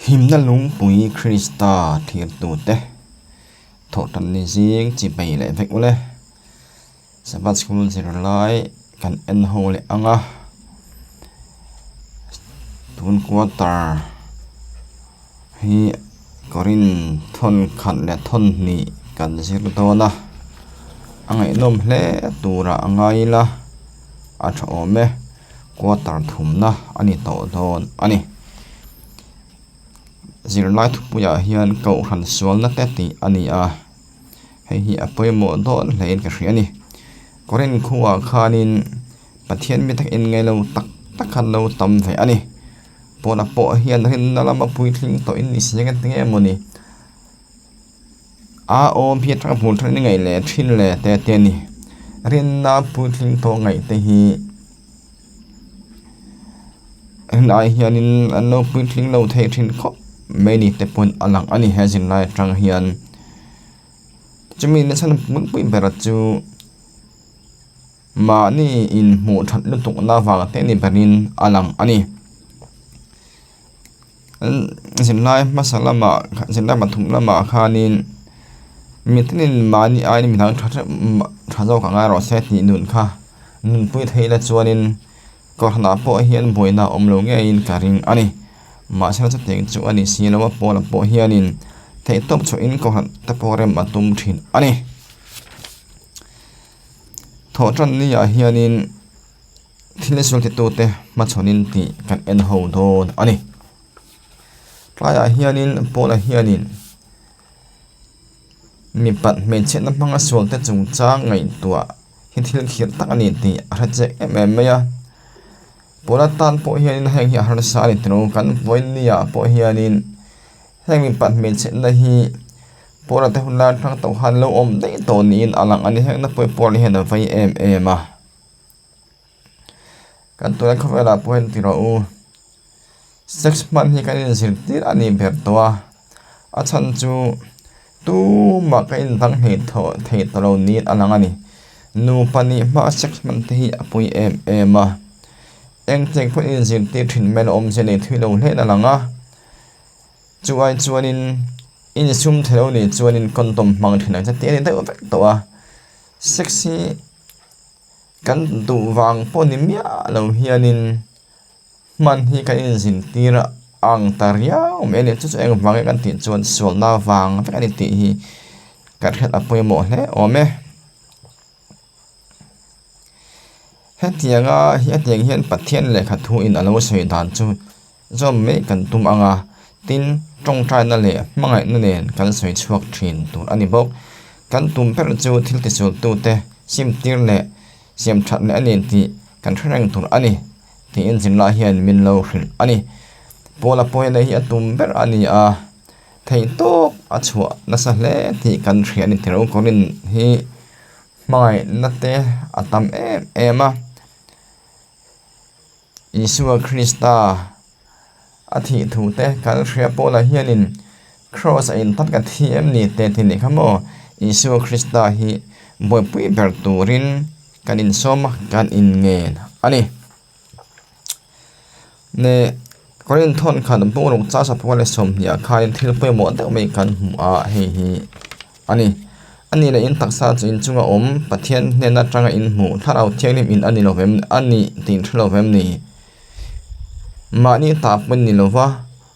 Himna lungpui Krista thirtute thawhtanni zing chipei leh vek ule. Sabbath School zirlai kan en ho leh ang a, tun quarter hi Korin thawn khat leh thawn hnih kan zir dawn a, a ngaihnawm hle turah a ngai ila a tha awm e. Quarter thumna a ni tawh dawn a ni. Zirlai thupuiah hian kohhran sualna te tih a ni a, hei hi a pawimawh dawn hlein ka hria a ni. Korin khuaah khanin Pathian mi tak inngaih lo tak tak khan lo tam ve a ni. Pawnah pawh hian rinna lama puitling tawhin ni si ang enge mawni a awm hi atanga hmuh than in ngaih leh thin leh te te a ni. Rinna puitling tawh ngaih te hi helai hianin an lo puitling lo thei thin khawp mai ni te pawn a lang a ni he zirlai atang hian. Chumi nasa hmunpui ber chu mahni inhmuh that lutukna vang te ni berin a lang a ni. Zirlai hmasa lamah zirlai pathum lamah khanin mitinin mahni aiin midang tha teuh tha zawk ang a rawh se tih nun kha nunpui thei ila chuanin kohhranah pawh hian buaina a awm lo ngeiin ka ring a ni. Mahse chutiang chu a ni si lo a pawlah pawh hianin theihtawp chhuahin kohhran te pawh rem a tum thin a ni. Thawhtan ni ah hianin. Thil sual titute hmachhawnin tih kan en ho dawn a ni. Tlaiah hianin Paula hianin mipat hmeichhiatna hmanga sualte chungchang ngaihtuah hi thil khirh tak a ni tih a hre chek em em mai a. Paula tan pawh hianin heng hi a harsa a ni tiro kan vawinia pawh hianin heng mipat hmeichhiatna hi Paula te hun lai atang tawh khan lo awm daih tawh niin a lang a ni. Heng na pawh hi Paula hian a vei em em a. Kan tuna khawvelah pawh hian ti rawh u sex hman hi kan inzirtir a nih ber tawh a a chhan chu tumah ka indang hmeh tawh thei ta lo niin a lang a ni nupa nih hma a sex hman te hi a pui em em a engtiang pawh inzirtir thin mai la awmzia nei thui lo hlein a lang a chu ai chuanin insum thei lo nih chuanin condom hmang thin ang che tih a ni deuh vek tawh a sex hi. Kan duh vang pawh ni miah lo hianin hman hi kan inzintir ang ta riau mai a ni. Chu chu eng vang nge kan tih chuan sualna vang vek a ni tih hi kan hriat a pawimawh hle awm e. Hetianga hetiang hian Pathian lehkha thu in a lo sawi dan chu zawm mai kan tum ang a, tin tawngtaina leh hmangaihna nen kan sawi chhuak thin tur a ni bawk. Kan tum ber chu thil tisultute simtir leh siam that leh a ni tih kan hre reng tur a ni tiin zirlai hian min lo hrilh a ni. Paula pawina hi a tum ber a ni a, theihtawp a chhuah nasa hle tih kan hria a ni tiro Korin hi hmangaihna te a tam em em a. Isua Krista a thih thu te kan hria Paula hianin Kraws a intat ka thi em ni te tih nih kha maw Isua Krista hi buaipui ber turin kan insawm a kan inngen a ni. Ne Korin thawn khat bungruk char sapua leh sawmhnih ah khanin thil pawimawh deuh mai kan hmu a hei hi a ni. A ni leh in taksa chu in chunga awm Pathian hnen atanga in hmuh thlarau thianghlim in a ni lo vem a ni tih in hre lo vem ni. Mahni ta pawh in ni lo va,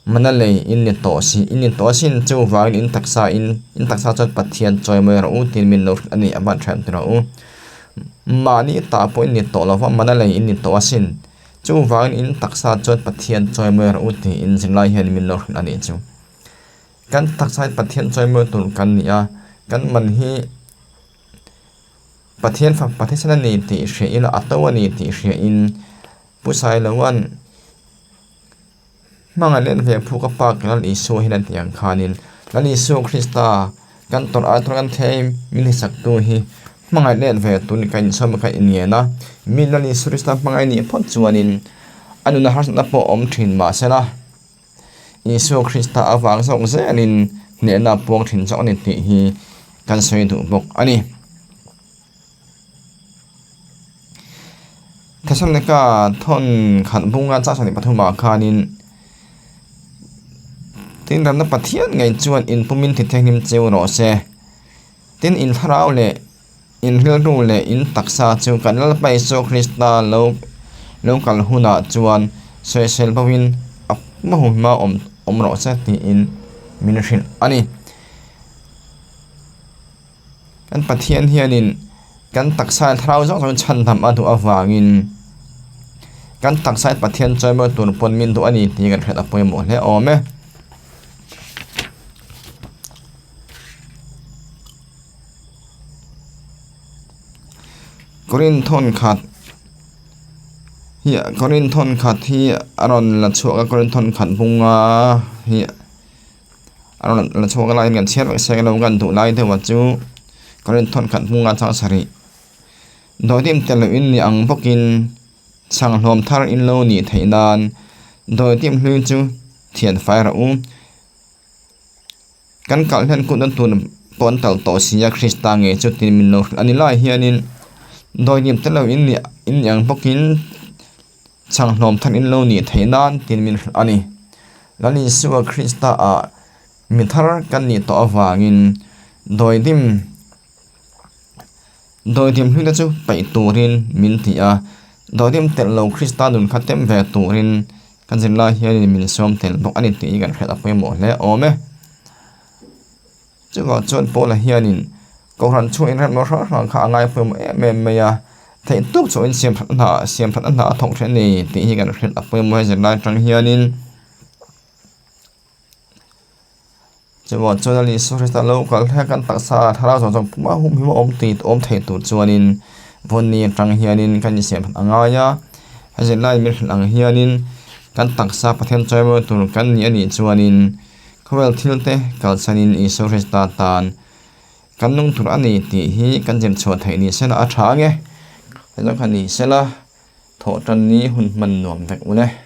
mana lei in ni tawh si in ni tawh asin chuvangin in taksa in in taksa chuan Pathian chawi mai rawh u tiin min lo hrilh a ni a van hriat rawh u. Mahni ta pawh in ni tawh lo va, mana lei in ni tawh asin chuvangin in taksa chuan Pathian chawi mai rawh u tiin zirlai hian min lo hrilh a nih chu. Kan taksa hi Pathian chawimawi tur kan ni a, kan man hi Pathian fak Pathian a ni tih hria ila a to a ni tih hria in Pu Sailoa'n hmangaih let ve phuk a pa Lal Isua hian a tih ang khanin Lal Isua Krista kan tawrh ai tawrh kan thei min hrisaktu hi hmangaih let ve tur ni ka inchhawm ka inngen a, mi Lal Isua Krista hmangaih nih phawt chuanin a nuna harsatna pawh awm thin mahsela. Isua Krista avang zawk zelin hnehna a puang thin zawk a ni tih hi kan sawi duh bawk a ni. Thesalonika thawn khat bunga chak sawmhnih pathumah khanin. Tin, Ramna Pathian ngei chuan in pumin ti thianghlim cheu rawh se. Tin, in thlarau leh in rilru leh in taksa chu kan Lalpa Isua Krista lo lo kal hunah chuan sawisel boin a hma hma awm awm rawh se tiin min hrilh a ni. Kan Pathian hianin kan taksa thlarau zawng zawng chhandam a duh avangin kan taksa Pathian chawimawi tur pawn min duh a ni tih kan hriat a pawimawh hle awm e. Korinthon khat hi Korinthon khat hi a rawn la chhuak a Korinthon khat bunga hi. A rawn la chhuak laiin kan chhiar vek seng alo kan duh lai deuh a chu ka rin thawn khat hmunga chang sarih dawhdim tel loh in ni ang bawkin chhanghlawm thar in lo nih theih nan dawhdim hlui chu thian fai rawh u kan kalh hian kut a tun pawh an tal tawh si a Krista ngei chu tin min lo hrilh a ni lai hianin dawhdim tel loh in ni in ni ang bawkin. Chhanghlawm thar in lo nih theih nan tin min hrilh a ni. Lal Isua Krista ah mi thar kan nih tawh avangin dawidim dawidim hluite chu paih turin min ti a, dawidim telh lo Krista nun kha tem ve turin kan zirlai hianin min sawm tel bawk a ni tih hi kan hriat a pawimawh hle awm e. Chuvang chuan Paula hianin Kohhran chhung inremna hrang hrang kha a ngai pawimawh em em mai a, theih tuk chauhin siam that hna siam that hna a thawk theih a ni tih hi kan hriat a pawimawh he zirlai atang hianin. Chuvang chuan a Isua Krista lo kal hlek kan taksa thlarau zawng zawng puma hum him a awm tih awm thei tur chuanin vawnni atang hianin kan insiam that a ngai a, he zirlai min hrilh ang hianin kan taksa Pathian chawimawi tur kan ni a nih chuanin Khawvel thilte kalsanin Isua Krista tan kan nung tur a ni tih hi kan zir chhuah theih ni sela a tha ange. Hei zawng kha ni sela thawh tan ni hun hman nuam vek ule.